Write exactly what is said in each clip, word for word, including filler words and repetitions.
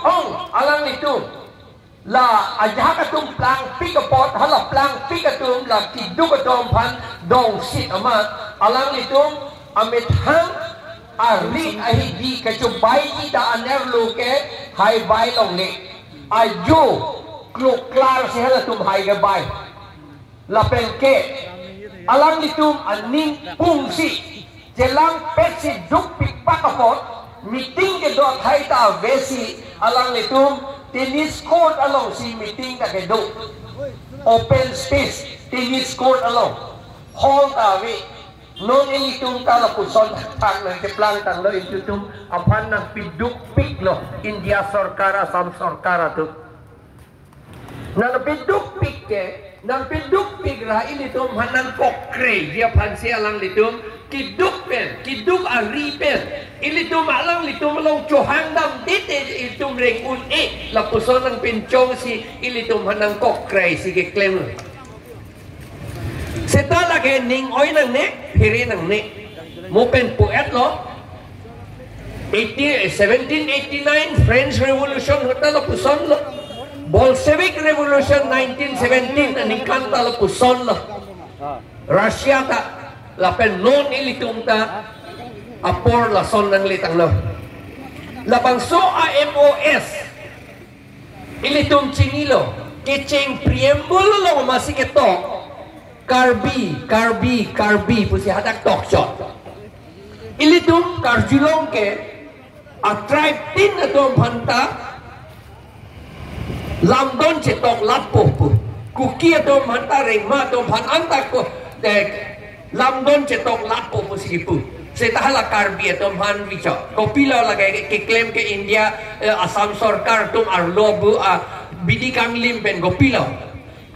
Ong, alanglitum la ajahak atum plangpik apot, hala plangpik atum la kiduk atum aphan dongsit amat, alanglitum amethang arit ahidi kachobaiji ta anerlo ke haibai longle. Ajo kloklar si halatum hai kebai. Lapen ke alanglitum aning pungsi chelangpetsi dukpikpak apot, meeting kedo athai ta avesi alanglitum tennis court alongsi meeting ta kedo. Open space, tennis court along, hall ta ave. Non ilitum ta lapuson thakthak nangkeplang tanglo, ilitum aphan nangpidukpiklo India sorkar, Assam sorkar atum. Nangpidukpik ke, nangpidukpik ra ilitum aphan nangkokreji aphansi alanglitum kiduk pen, kiduk ari pen ilitum alanglitum along chohang damdet te ilitum reng un-e, lapuson nangpinchongsi ilitum aphan nangkokreji keklem. Seta lake ning oi nangne, phere nangne. Mo pen pu-etlo. Eighty, seventeen eighty-nine French Revolution ahut ta lapusonlo. Bolshevik Revolution nineteen seventeen aningkan ta lapusonlo. Russia ta, lapen non ilitum ta apor lason nangle tanglo. Labangso a-M O S ilitum chinilo, kecheng preamble along masi ketok Karbi, Karbi, Karbi pusi hadak tokchot. Ilitum karjulong ke a-tribe tin atum aphanta lamdon chetok lapo pu. Kuki atum aphanta, Rengma atum aphan anta ko, eh, lamdon chetok lapo pusi kipu. Seta hala Karbi atum aphan vichok. Kopilo lake keklem ke India, eh, Assam sorkar atum arlo bu, ah, bidi kanglim pen kopilo.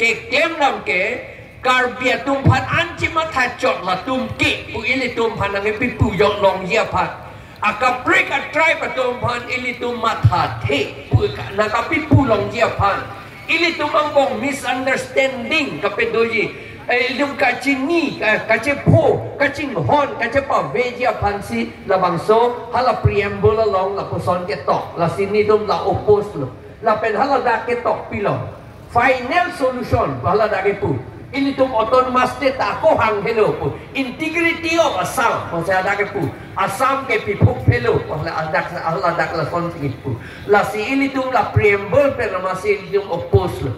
Keklem dam ke Karbi atum aphan an chematha chot latum ke pu ilitum aphan nangkepipu jok longji aphan. Akaprek a-tribe atum aphan ilitum mathathe pu ka-, nangkapipu longji aphan. Ilitum angbong misunderstanding kapedoji. Eh, ilitum kachini, ka-, kachepho, kachinghon, kachepaveji aphansi labangso hala preamble along lapuson ketok. Lasi nelitum la oppose lo. Lapen haladak ketok pilo. Final solution, haladak kepu. Ilitum autonomous state ako hang helo pu. Integrity of Assam, masa hadak kepu. Assam ke piphuk phelo, haladak, haladak lasonsi kipu. Lasi ilitum la preamble pen masi ilitum oppose lo.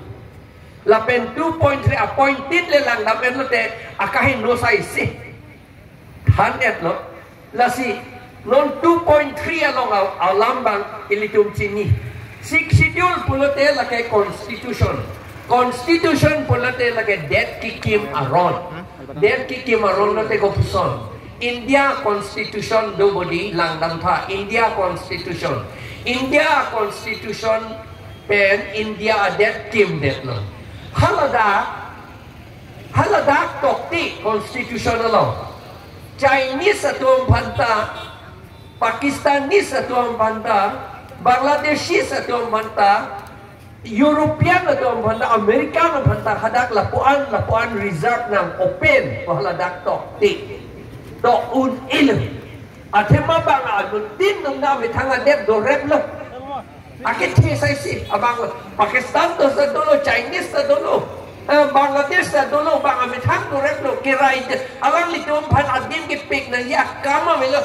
Lapen two point three a-point tin le langdam-etlo te, akahin no sai si. Than-etlo. Lasi non two point three along a-, alam abang ilitum chini. Sixth Schedule pulote lake constitution. Constitution pulote lake det kekim aron. Det kekim aron lote kopuson. India Constitution do bodi langdamtha. India Constitution. India Constitution pen India adet kimdetlo. Haladak, haladak tokte constitution along Chinese atum aphanta, Pakistanis atum aphanta, Bangladeshis atum aphanta, European atum aphanta, American aphanta, hadak lapuan, lapuan reserve nang open, haladak tokte. Tok un-elo. Athema bang anuttin nungna methang adet doreplo. Akethe saisi, abang Pakistan ta sa dolo, Chinese ta dolo, eh, Bangladesh ta dolo, bang amethang doreplo, kerai det, alanglitum aphan adim kepik nangji akam avelo.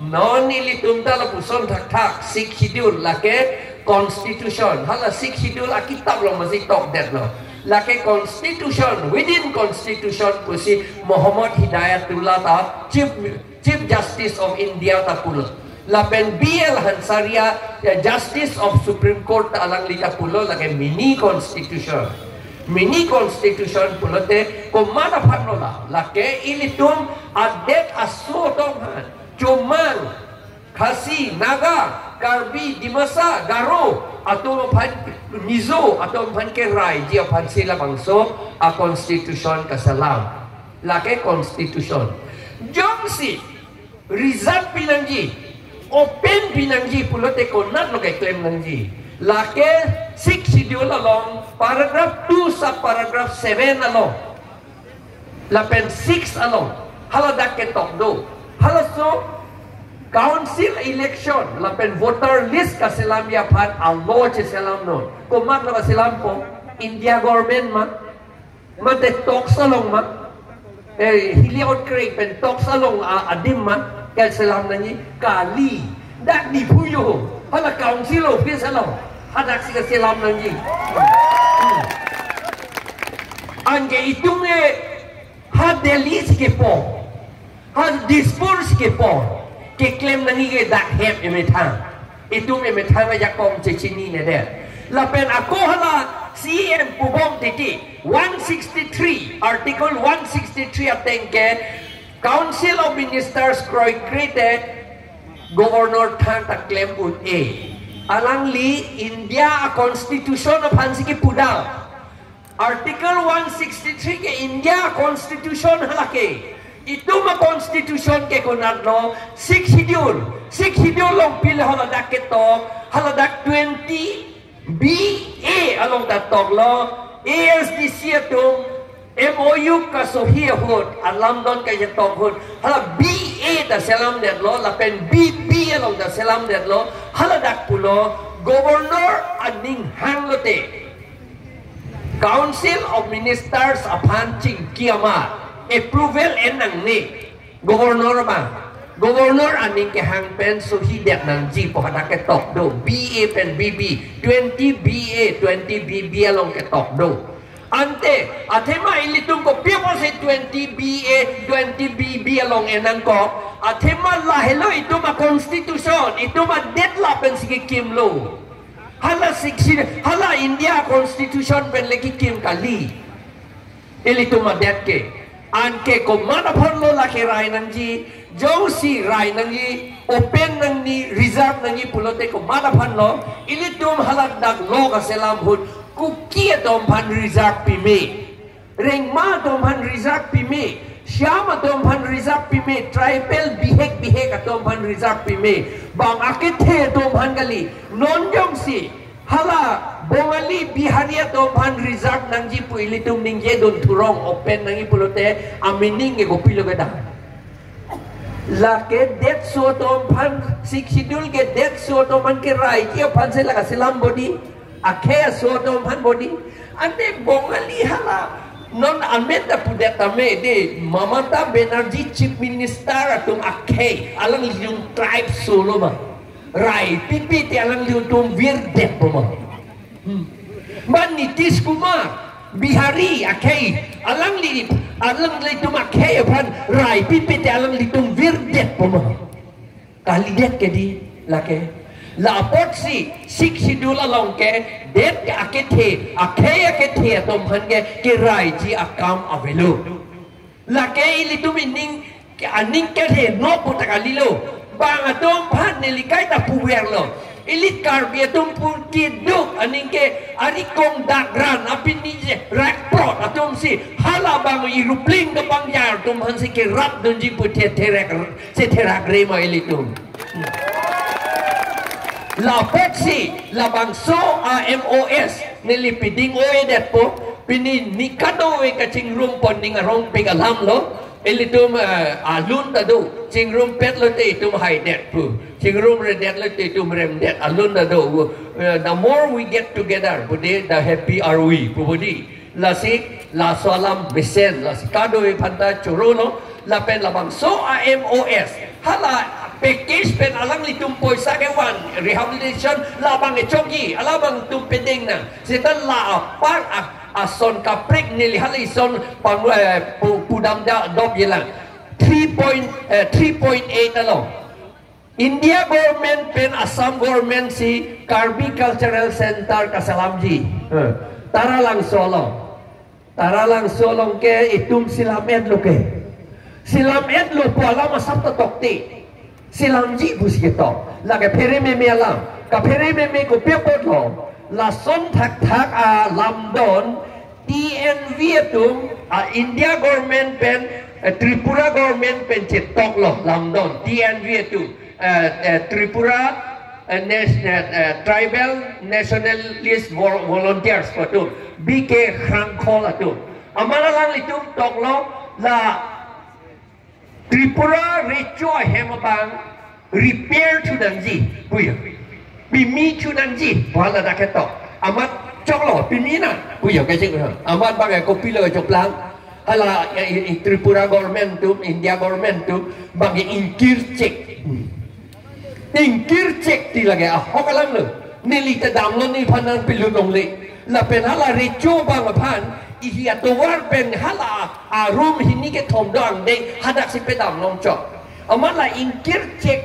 Non ilitum ta lapuson thakthak, Sixth Schedule lake constitution, hala Sixth Schedule akitap along masi tokdetlo. Lake constitution, within constitution pusi Muhammad Hidayatullah ta chief Chief Justice of India ta pulo. Lapen B L Hansaria, ya, Justice of Supreme Court ta alangli ta pulo, lake mini constitution. Mini constitution pulote komat aphan lo la? Lake ilitum adet aso atum aphan, Chomang, Khasi, Naga, Karbi, Dimasa, Garo atum aphan, Mizo atum aphan keraiji aphansi labangso a-constitution kaselam. Lake constitution. Jongsi reserve pinangji, open pinangji pulote konatlo keklem nangji? Lake Sixth Schedule along paragraph two sub paragraph seven along, lapen six along, haladak ketok do. Halaso Council election lapen voter list kaselamji aphan a-law cheselamnon. Komatlo kaselampo? India government ma? Mate talks along ma? Eh, hili out kre pen talks along a-, adim ma kaselam nangji? Kali. Dak Diphu yo. Hala council office along. Hadak si kaselam nangji. Hmm. Anke itum ke ha Delhi si kepo, ha Dispur si kepo, keklem nangji ke dak hem emethang. Itum emethang ajakong chechinine det. Lapen ako hala C M pubom titi, one sixty-three, Article one sixty-three ateng ke Council of Ministers kroikre te Governor thang ta klem un-e. Alangli India Constitution aphan si kepudam. Article one sixty-three ke India Constitution hala ke. Itum a-Constitution ke konatlo, Sixth Schedule. Sixth Schedule along pil haladak ketok, haladak twenty B A along ta toklo, A S D C atum M O U kasohi ahut, alamdon kachetok ahut, hala B A ta selamdetlo, lapen B B along ta selamdetlo, haladak pulo, Governor aning hanglote Council of Ministers aphan chingki ama approval en nangne. Governor ma, Governor aning kehang pen sohi det nangji pu hadak ketok do. B A pen B B, twenty B A, twenty B B along ketok do. Ante, athema ilitum kopi apotsi twenty B A, twenty B B along en nangkok? Athema lahelo itum a-Constitution, itum a-det lapen si kekimlo. Hala sixty, hala India Constitution pen le kekim kali. Ilitum adet ke. Anke komat aphanlo lake rai nangji, jongsi rai nangji, open nangji, reserve nangji pulote komat aphanlo? Ilitum haladak law kaselam ahut, Kuki atum aphan reserve pime. Rengma atum aphan reserve pime, Shyam atum aphan reserve pime, tribal bihek bihek atum aphan reserve pime, bang akethe atum aphan kali. Non jongsi hala Bongali, Bihari atum aphan reserve nangji pu ilitum ningjedun thurong, open nangji pulote, amining ke kopilo kedam? Lake detso atum aphan, Sixth Schedule ke detso atum aphan keraiji aphan si la kaselam bodi, akhei aso atum aphan bodi. Ante Bongali hala non amen ta pudet tame, de Mamata Banerjee Chief Minister atum akhei, alanglitum tribe solo ma? Rai pipe te alanglitum virdetpo ma? Hmm. Ba Nitish Kumar, Bihari akhei, alangli, alanglitum akhei aphan rai pipe te alanglitum virdetpo ma? Kalidet ke di lake. La apotsi Sixth Schedule along ke det akethe, akhei akethe atum aphan ke keraiji akam avelo. Lake ilitum ining ke aning kethe no pu ta kalilo. Bang atum aphan neli kaita puverlo. Ili Karbi atum pur kiduk aning ke ari kong dagran apini je rakprot atum si hala bang irupling ke bang jar atum aphan si kerap dunji pu the therak, si therak re ma ilitum. La apotsi labangso a-M O S neli piding-o-edetpo, pini ni kadokave kachingrum pon ning arongpik alamlo. Ilitum, eh, alun ta do, chingrumpet lote itum haidet pu, chingrumredet lote itum remdet, alun ta do. Eh, the more we get together, pu de, the happy are we, pu bodi. Lasi, laso alam mesen, lasi kadokave aphanta chorolo, lapen labangso a-M O S, hala package pen alanglitum poisa kevan, rehabilitation, labang kechokji, alabang atum pedeng nang. Seta la apar a, ason kaprek neli hala ison pang, eh, pu-, pudam da dop yelang. Three point, eh, three point eight along. India government pen Assam government si Karbi Cultural Center kaselamji. Eh, Taralangso along. Taralangso along ke itum selam-etlo ke. Selam-etlo pu alam asap ta tokte. Selamji pusi ketok. Lake phere meme alam. Kaphere meme kopi apotlo? Lason thakthak alamdon T N V atum, a India government pen, eh, Tripura government pen chetoklo lamdon T N V atum, eh, eh, Tripura, eh, Nas-, eh, eh, Tribal Nationalist Vol-, Volunteers atum, B K Khrangkhol atum. Amat alanglitum toklo, la Tripura recho ahem abang repair thu nangji, puya. Pimi thu nangji, pu hala dak ketok. Amat choklo, pimi nang, puya kaching. Amat bang kopilo choklang. Hala, eh, eh, Tripura government atum, India government atum, bang ingkir chek. Hmm. Ingkir chek ti lake ahok alam lo. Neli ta damlo nephan nangpilut longle. Lapen hala recho bang aphan, ihi atovar pen hala a-room hini kethom do angdeng, hadak si pedam longchok. Amat la ingkir chek,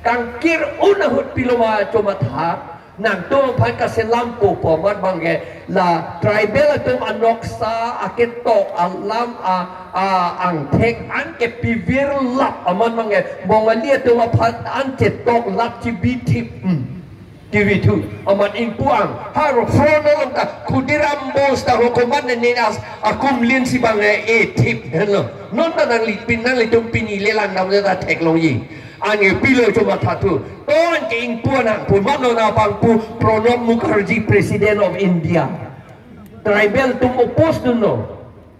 kangkir un ahut pilo ma chomatha, nangtum aphan kaselam po pu amat bang ke la tribal atum anoksa aketok alam a, a angthek an kepivir lap amat bang ke Bongali atum aphan an chetok lap chibithip. Hmm. Kivi thu, amat ingpu ang, har phone along ta, Khudiram Bose ta hokoman ne as, akum lin si bang e, e thip, helo. Non ta nangli pin nanglitum pini le lang dam ta theklongji. Anke pilo chomatha thu. To anke ingpu nang, pu mano na bang pu Pranab Mukherjee, President of India. Tribal atum oppose dunlo.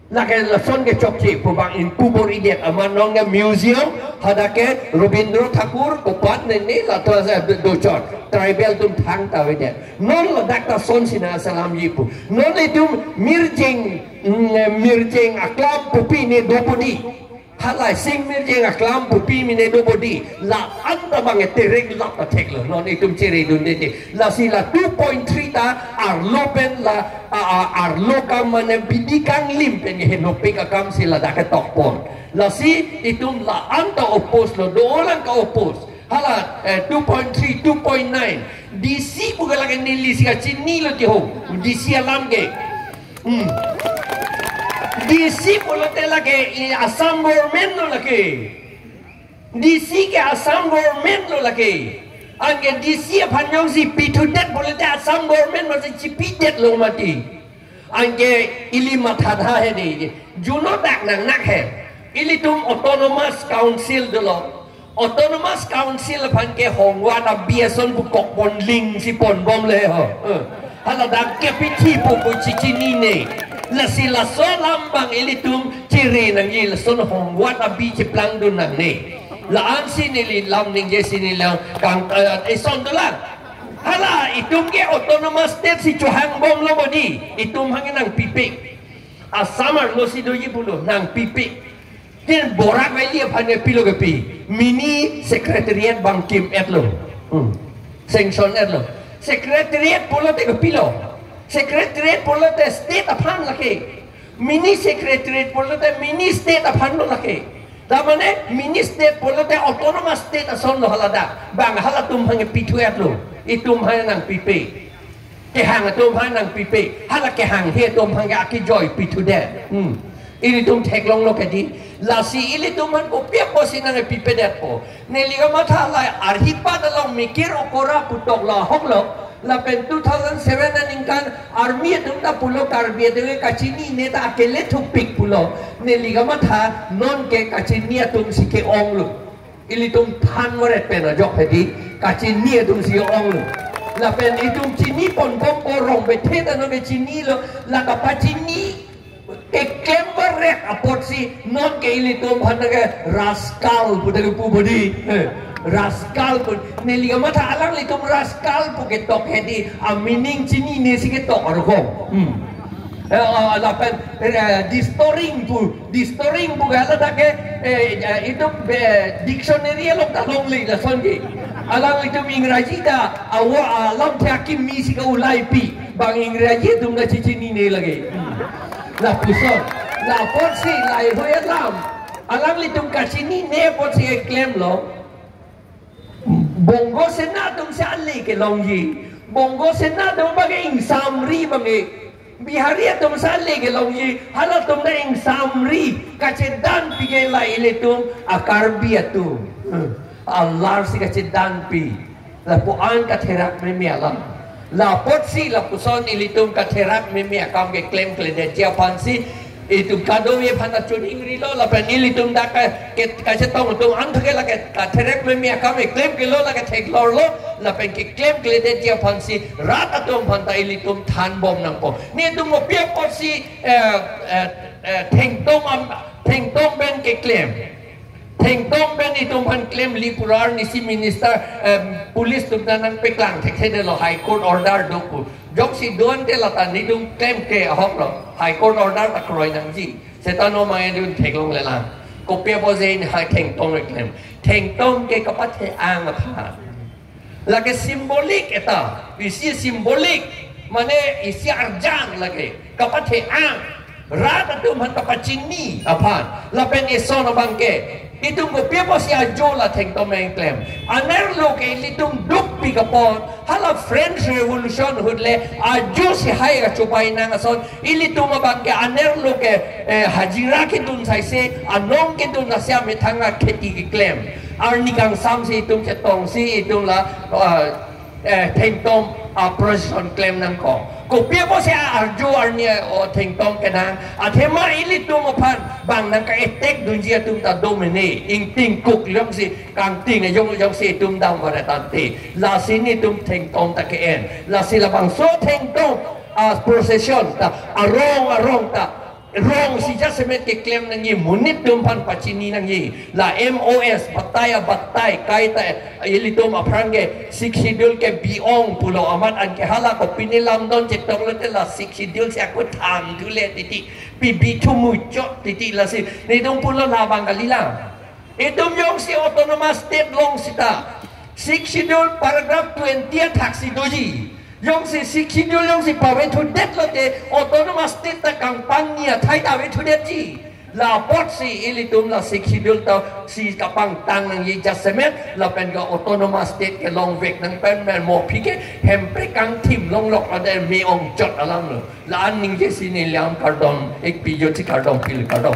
Lake lason ke chokche pu bang ingpu bor-idet amat non ke museum, hadak ke Rabindra Thakur kopat ne ne la to sa do, dochot. Tribal atum thangta avedet. Non ladak ta son si nangselamji pu. Non itum Mirjeng, mm, Mirjeng aklam pupi ne do bodi. Hala Sing Mirjeng aklam pupi mine do bodi. La-an ta bang e terek lap ta theklo. Non itum chere dunde de. Lasi la two point three ta arlo pen la, a, a, arlo kam mane bidi kanglim pen henopik akam si ladak ketok pon. Lasi itum la-an ta oppose lo, dolang ka-oppose. Hala, eh, two point three, two point nine. D C pu ke lake neli si kachinilo ti ho. D C alam ke. Hmm. D C pulote lake, eh, Assam government lo lake. D C ke Assam government lo lake. Anke D C aphan jongsi pithudet pulote Assam government masi chipidetlo mati. Anke ili mathatha he de. Juno dak nangnak he. Ilitum autonomous council dolo. Autonomous council aphan ke hongvat abi ason pu kok pon ling si ponbom le ho. Eh. Hala dak ke pithi pu pu chichinine. Lasi laso alam bang ilitum chere nangji, lason hongvat abi chiplang dun nangne. La-an si neli lam ningje si neli lang kang, eh, ison dolang. Hala itum ke autonomous state si chohangbomlo bodi. Itum hang nangpipe. Assam arlo si doji pulo, nangpipe. Tin Barak Valley aphan ke pilo kepi. Mini secretariat bang kim-etlo. Hmm. Sanction etlo. Secretariat pulote kepilo. Secretariat pulote state aphan lake. Mini secretariat pulote mini state aphan lo lake. Ta mane mini state pulote autonomous state ason lo hala dak. Bang halatum hang pithu-etlo. Itum hang nangpipe. Kehang atum aphan nangpipe. Hala kehanghe atum aphan ke akejoi pithudet. Hmm. Ilitum theklonglo kedi. Lasi ilitum aphan kopi apotsi nangpipedetpo. Neli kamatha la arhi pat along Mikir Okora pu tok lo ahok lo. Lapen two thousand seven aningkan army atum ta pulo Karbi atum ke kachinine ta akele thupik pulo. Neli kamatha non ke kachini atum si ke-onglo. Ilitum than varet pen ajok hedi, kachini atum si onglo. Lapen itum chini ponbompo, rong bethe ta non ke chinilo, la kapachini keklem varet apotsi non ke ilitum aphan ke rascal pu ta kepu bodi. Eh, rascal pu. Neli kamatha alanglitum rascal pu ketok hedi, a meaning chinine si ketok arokong. Hmm. Eh, ah, lapen, eh, distorting pu, distorting pu ke hala dak ke, eh, eh, itum, eh, dictionary along ta longle lason ke. Alanglitum Ingraji ta, awa, alamthe akimi si ke-ulaipi, bang Ingraji atum ta chichinine lake. Hmm. Lapuson, lapotsi, laheihui alam. Alanglitum kachinine apotsi klemlo. Bongo Sena atum si ale kelongji. Bongo Sena atum bang ingsamri bang e. Bihari atum si ale kelongji. Halatum ta ingsamri. Kachedanpi ke la ilitum a Karbi atum. Hmm. Alar si kachedanpi. Lapu-an katherak meme alam. Lapotsi lapuson ilitum katherak meme akam keklemkledetji aphansi itum kadokave aphan ta choningrilo lapen ilitum dak ke, ke, kachetong atum an thake lake katherak meme akam keklem kelo lake theklorlo lapen keklemkledetji aphansi rat atum aphan ta ilitum thanbom nangpo. Netum kopi apotsi, eh, eh, eh, thengtong am, thengtong pen keklem. Thengtong pen itum aphan klem li pu ra arnisi minister, em, police atum ta nangpeklang thekthedetlo, High Court order do pu. Jongsi do-an te lata nelitum klem ke ahoklo. High Court order ta kroi nangji. Seta non mang nelitum theklonglelang. Kopi apotsi neli hai Thengtong klem. Thengtong ke kapathe-ang aphan. Lake symbolic eta, isi symbolic, mane isi arjan lake, kapathe-ang, rat atum aphan kapachini aphan, lapen eson abang ke, itum kopi apotsi ajo la Thengtong meng klem. Anerlo ke ilitum dukpik apot, hala French Revolution ahut le, ajo si hai kachobai nang ason, ilitum abang ke anerlo ke, eh, hajira kedun saise, anong kedun saise amethang akheti keklem. Arni kangsam si itum chetongsi itum la, ah, eh, Thengtong, ah, procession klem nangkok. Kopi apotsi arju arni, oh, Thengtong kenang. Athema ilitum aphan bang nangka-attack dunji atum ta do mene. Ingting kuk jongsi kangting jong jongsi itum dam varet tangte. Lasi nelitum Thengtong ta ke-en. Lasi labangso Thengtong, ah, procession ta arong arong ta rong si jasemet keklem nangji, monit atum aphan pachini nangji. La M O S, batai abatai, kaita ilitum aphrang ke Sixth Schedule ke bi-ong pulo amat anke hala kopine lamdon chetong lote la Sixth Schedule si ako than thule titi, pibi thu muchot titi lasi. Nelitum pulo labang kali la. Itum jongsi autonomous state long sita, Sixth Schedule paragraph twenty athak si doji. Jongsi Sixth Schedule jongsi pavethudet lote autonomous state ta kangpangni athai ta vethudetji. La apotsi ilitum la Sixth Schedule ta si kapangtang nangji jasemet, lapen ke autonomous state kelongvek nang pen men mo aphi ke Hemprek kangthim longlok ade me-ong chot alam lo. La-an ningje si neli lam kardom, ik pijot si kardom pil kardom.